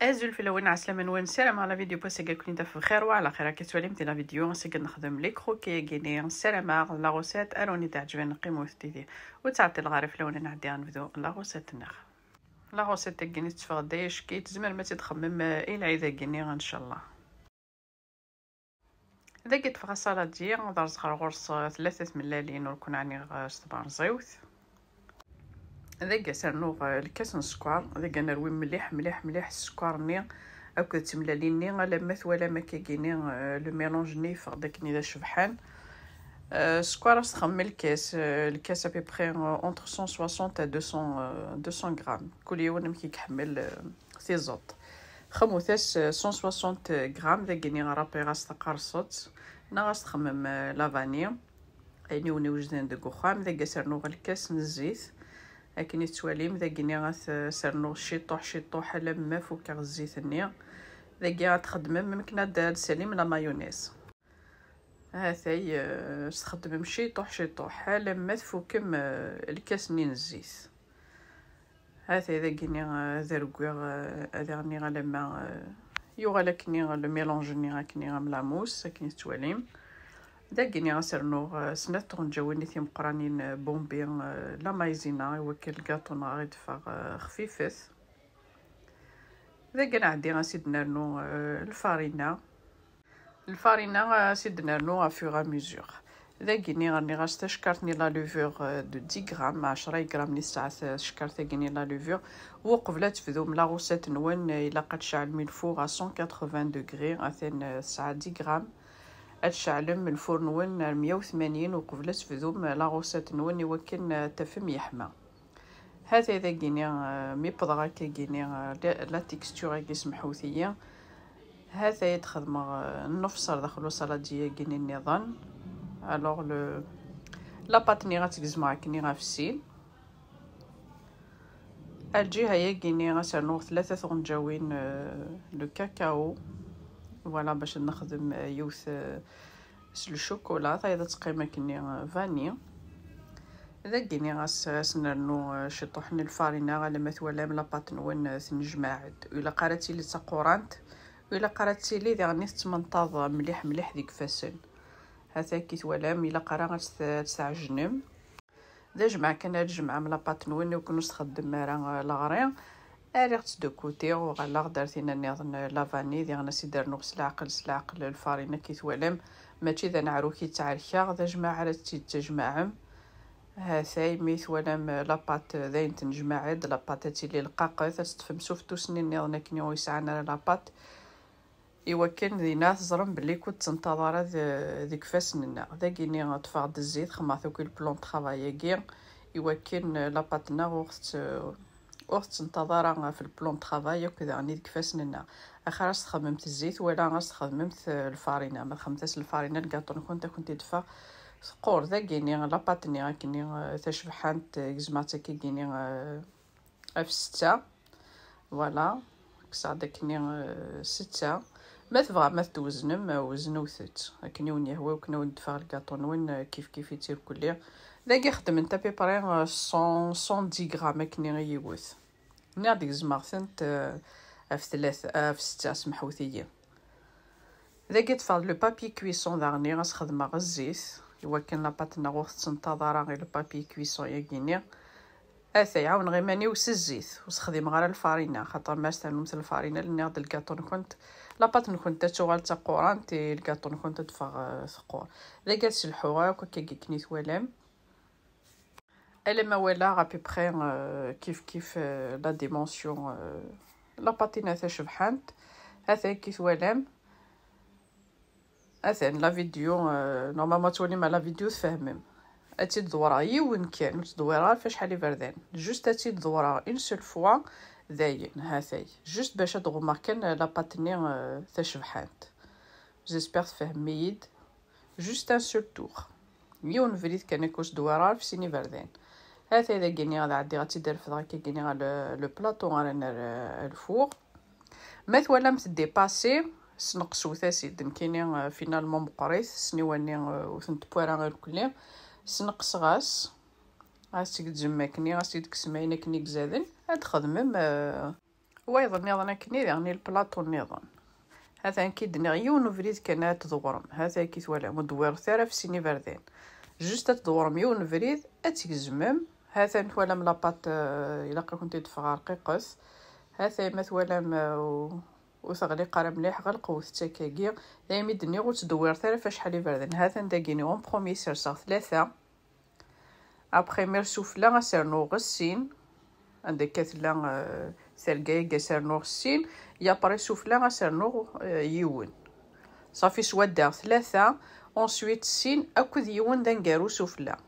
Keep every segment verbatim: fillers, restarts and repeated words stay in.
Azul fell-awen, ɛeslama-nwen, ssarameɣ la vidéo n wass-agi ad ken-id-taf bxir wa ɛla xir. Akka tettwalim di la vidéo, ass-agi ad nexdem les croquettes-agi-nni, ssarameɣ la recette ad wen-iɛǧeb, qqimet ur tettili, ur ttɛeṭṭileɣ ara fell-awen, ad nɛeddi ad nebdu la recette-nneɣ. La recette-agi-nni tetteffeɣ-d d ayecki, tzemrem ad tt-id-txemmem, eh, i lɛid-agi-nni, ncallah. Dagi ṭṭfeɣ asaladi, ad rẓeɣ ɣur-s tlata tmellalin ur ken-ɛniɣ s tberẓiwt. Dagi ad s-rnuɣ lkas n sskeṛ, dagi ad nerwi mliḥ, mliḥ, mliḥ sskeṛ-nni akked tmellalin-nni, alamma twalam akkagi-nni, eh, le mélange-nni yeffeɣ-d akken d acebḥan. Eh, sskeṛ ad s-txemmem lkas, eh, lkas à peu près, eh, entre cent soixante à deux cents, eh, deux cents grammes. Kul yiwen amek i iḥemmel, eh, tiẓeṭ. Xemmet-as, eh, cent soixante grammes, dagi-nni rrapiɣ-as taqerṣet, neɣ ad s-txemmem, eh, la vanille. Ayen i wen-iwejden deg uxxam, dagi ad s-rnuɣ lkas n zzit. Akken i tettwalim, dagi-nni ad s-rnuɣ ciṭuḥ, ciṭuḥ, alamma fukeɣ zzit-nni. Dagi ad txedmem, mumkin ad d-tsalim la mayonnaise. Hatay, eh, ad s-txedmem ciṭuḥ, ciṭuḥ, alamma tfukem, eh, lkas-nni n zzit. Hatay dagi-nni, eh, ad rewwiɣ, eh, ad aɣniɣ alamma, eh, yuɣal akkenni le mélange-nni akkenni am la mousse, akken i tettwalim. Dagi-nni ad s-rnuɣ, eh, snat tɣenǧawin timeqqranin, eh, Bombay, eh, la maïzena, i wakken lgaṭu-nneɣ ad d-teffeɣ, eh, xfifet. Dagi ad nɛeddi ad s-id-nernu, eh, lfarina. Lfarina, eh, ad s-id-nernu au fur et à mesure. Dagi-nni rniɣ-as tacekkart n la levure, eh, de dix grammes, ɛecra grammes i tesɛa tacekkart-agi n la levure. Uqbel ad tebdum la recette-nwen, eh, ilaq ad tceɛlem le four à cent quatre-vingts degrés, atan, eh, tesɛa dix grammes. Ad tceɛlem lfur-nwen ar meyya u tmanyin uqbel ad tebdum la recette-nwen i wakken, eh, ad tafem yeḥma. Hatay dagi-nni, eh, mi wwḍeɣ akkagi-nni, eh, la, la texture-agi semḥut-iyi. Hatay ad xedmeɣ, eh, nnefṣ ar daxel usaladi-agi-nni nniḍen. Alors, le, la pâte-nni ad tt-gezmeɣ akkenni ɣef sin. Ar lǧiha-yagi-nni ad s-rnuɣ tlata tɣenǧawin, eh, de cacao. Voilà, bac ad nexdem, eh, yiwet, eh, s lcukula, tayeḍ ad teqqim akkenni, eh, vanille. Dagi-nni ad s-, ad s-nernu, eh, ciṭuḥ n lfarina, alamma twalam la pâte-nwen, eh, tennejmaɛ-d. Ur ilaq ara ad tili d taqurant, ur ilaq ara ad tili diɣen tettmenṭaḍ mliḥ mliḥ deg ifassen. Hataki twalam, ilaq ara ad tt-, ad tt-tɛejnem. D ajmaɛ kan ara tjemɛem la pâte-nwen, i wakken ur s-txeddem ara, eh, leɣri. Rriɣ-tt de côté, uɣaleɣ-d ar tinna nniḍen, eh, la vanille, diɣen ad s-id-rnuɣ s leɛqel, s leɛqel lfarina, akka i twalam. Mačči d aneɛruk i ttɛerkaɣ, d ajmaɛ ara tt-id-tjemɛem. Hatay, mi twalam, eh, la pâte, eh, d ayen tennejmaɛ-d, la pâte ad tili lqaqet, ad teṭṭfem s ufettus-nni nniḍen akken ur yesɛan ara la pâte. Iwakken dinna teẓrem belli ur tettenṭaḍ ara d-, deg ifassen-nneɣ. Dagi-nni ṭṭfeɣ-d zzit, xemmeɣ-t akk i le plan de travail-agi, iwakken la pâte-nneɣ ur ɣ-tt-, ur ɣ-tettenṭaḍ ara ɣef le plan de travail akk daɣen i deg ifassen-nneɣ. Axir ad s-txedmemt zzit wala ad s-txedmemt, eh, lfarina. Ma txedmemt-as lfarina, lgaṭu-nkent ad kent-id-teffeɣ teqqur. Dagi-nni la pâte-nni akkenni, eh, tacebḥant, eh, gezmeɣ-tt akkagi-nni, eh, ɣef setta. Voilà, kkseɣ-d akkenni, eh, setta. Ma tebɣam ad t-tweznem, eh, weznewt-t akken i wen-yehwa, akken ad wen-d-teffeɣ lgaṭu-nwen, eh, kif kif-itt irkelli. Dagi xedment à peu près, eh, cent, cent dix grammes akkenni i yiwet. Nniɣ-d gezmeɣ-tent, eh, ɣef tlata, ɣef setta, semḥut-iyi. Dagi ṭṭfeɣ le papier cuisson daɣen, ad s-xedmeɣ zzit, iwakken la pâte-nneɣ ur tettenṭaḍ ara i le papier cuisson-agi-nni. Atay, ɛawneɣ iman-iw s zzit, ur sexdimeɣ ara lfarina, xaṭer ma s-ternumt lfarina, nniɣ-d lgaṭu-nkent, la pâte-nkent ad tuɣal d taqurant, i lgaṭu-nkent ad d-teffeɣ, eh, teqqur. Dagi ad selḥuɣ akk akkagi akken i twalam. Alamma walaɣ à peu près, euh, kif kif, euh, la dimension, euh, la pâte-inna tacebḥant. Atan kif twalam. Atan la vidéo, euh, normalement ad twalim la vidéo tfehmem. Ad tt-id-ḍewreɣ yiwen kan, ur tt-ḍewwireɣ ara ɣef acḥal iberdan. Juste ad tt-id-ḍewreɣ une seule fois, dayen, hatay. Juste bac ad ɣummeɣ kan la pâte-nni, euh, tacebḥant. J'espère tfehmem-iyi-d. Juste un seul tour. Yiwen ubrid kan akka ur s-d-wwiɣ ara ɣef sin iberdan. Hatay dagi-nni ad ɛeddiɣ ad tt-id-refdeɣ akkagi-nni ɣer le, le plateau ara nerr, euh, le four. Ma twalamt dépassé, sneqsewt-as-id. Nekkini, euh, finalement meqqrit, sniwa-nni, euh, ur tent-tewwi ara irkelli. Sneqseɣ-as. Ad s-tgezmem akkenni, ad s-id-teksem ayen akken i izaden. Ad txedmem, euh, Wayeḍ nniḍen akken i diɣen i lplaṭu nniḍen. Hatan ki d-nniɣ yiwen ubrid kan ad tḍewrem. Hatan ki twalam, ur dewwiret ara ɣef sin iberdan. Juste ad tḍewrem yiwen ubrid, ad tgezmem. Hatan twalam la pâte, euh, ilaq-akent-id teffeɣ rqiqet. Hatan ma twalam, euh, ur teɣliq ara mliḥ, ɣelqewt-tt akkagi. Daymi d-nniɣ ur ttdewwiret ara ɣef acḥal iberdan. Hatan dagini en premier serseɣ tlata. Après, mi sufella, ad s-rnuɣ sin. Anda akka tella, euh, terga-agi, ad s-rnuɣ sin. Et après sufella, ad s-rnuɣ, euh, yiwen. Safi, swaddaɣ tlata, ensuite sin akked yiwen d aneggaru sufella.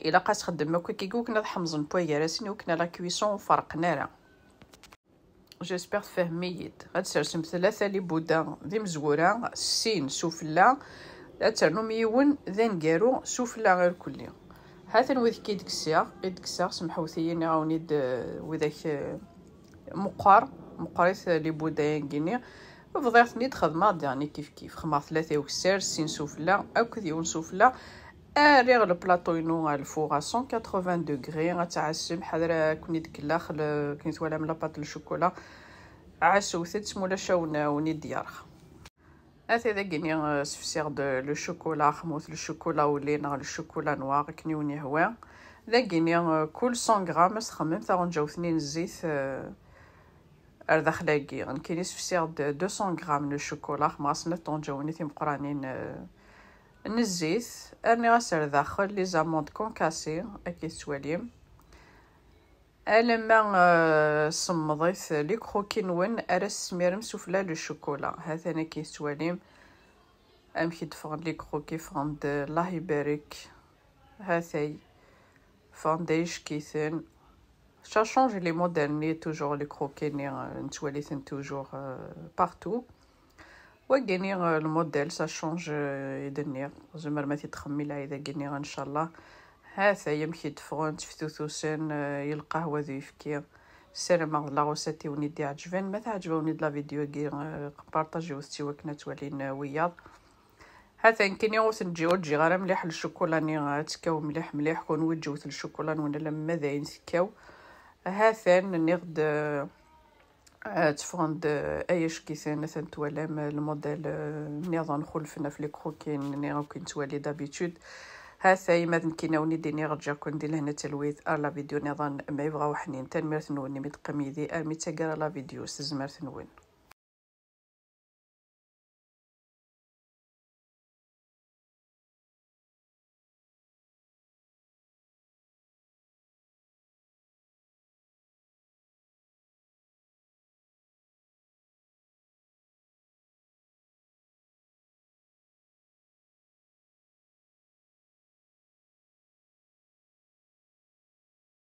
Ilaq ad txeddem akk akkagi, iwakken ad ḥemẓen wway gar-asen, iwakken la cuisson ur ferqen ara. J'espère tfehmem-iyi-d. Ad tersem tlata libuda d imezwura, sin sufella, ad ternum yiwen d aneggaru sufella irkelli. Hatan wid i d-kkseɣ, i d-kkseɣ, semḥewt-iyi, nniɣ-awen-id, eh, widak, eh, meqqar, meqqrit libuda-agi-nni. Bḍiɣ-ten-id, xedmeɣ-d daɣen kif kif. Xedmeɣ tlata i ukessar, sin sufella, akked yiwen sufella. Rriɣ lplaṭu-inu ɣer lfuṛ à cent quatre-vingts degrés, ad tɛassem, ḥader ad ken-id-kellax, akken twalam la pâte n ccukula. Ɛassewt-tt, mulac awen, awen-id-yerx. Ata dagini, eh, sefsiɣ-d le chocolat, xmut le chocolat au lait neɣ le chocolat noir, akken i wen-yehwa. Dagini, eh, kul cent grammes ad txemmem taɣenǧawt-nni n zzit, eh, ar daxel-agi. Nekkini sefsiɣ-d deux cents grammes n ccukula, xemɣ-as snat tɣenǧawin timeqranin, eh, n zzit. Rniɣ-as ar daxel les amandes concassées, akka i tettwalim. Alamma, eh, semmḍit les croquis-nwen, ara tesmirem sufella le chocolat. Hatan akka i tettwalim amek i d-ffɣen les croquis, ffɣen-d, Allah ibarek. Hatay, ffɣen-d ay icekiten. Ça change les modèles-nni, toujours les croquis-nni, euh, nettwali-ten toujours, euh, partout. Wagini, euh, le modèle, ça change, euh, i d-nniɣ. Tzemrem ad t-id-txemmem i lɛid-agi-nni, ncallah. Hatay amek i d-ffɣen, tteftutusen, euh, i lqahwa d uyefki. Ssarameɣ d la recette i wen-id-iɛeǧben. Ma teɛǧeb-awen-id la vidéo-agi, euh, partagiwet-tt i wakken ad twalin, euh, wiyaḍ. Hatan kini ur ten-ǧǧiɣ, ur ǧǧiɣ ara mliḥ lecukula-nni, ad tekkaw mliḥ mliḥ. Kunwi ǧǧewt lecukula-nwen alamma d ayen tekkaw. Hatan nniɣ-d, eh, tteffɣen-d, eh, ay acekiten, atan twalam, eh, lmodel, eh, nniḍen xulfen ɣef les croquis-nni akk i nettwali d'habitude. Hatay ma d nekkini awen-id-iniɣ, ǧǧiɣ-ken di lehna d talwit ar la vidéo nniḍen ma yebɣa uḥnin. Tanemmirt-nwen imi d-teqqim yid-i armi d taggara la vidéo s tezmert-nwen.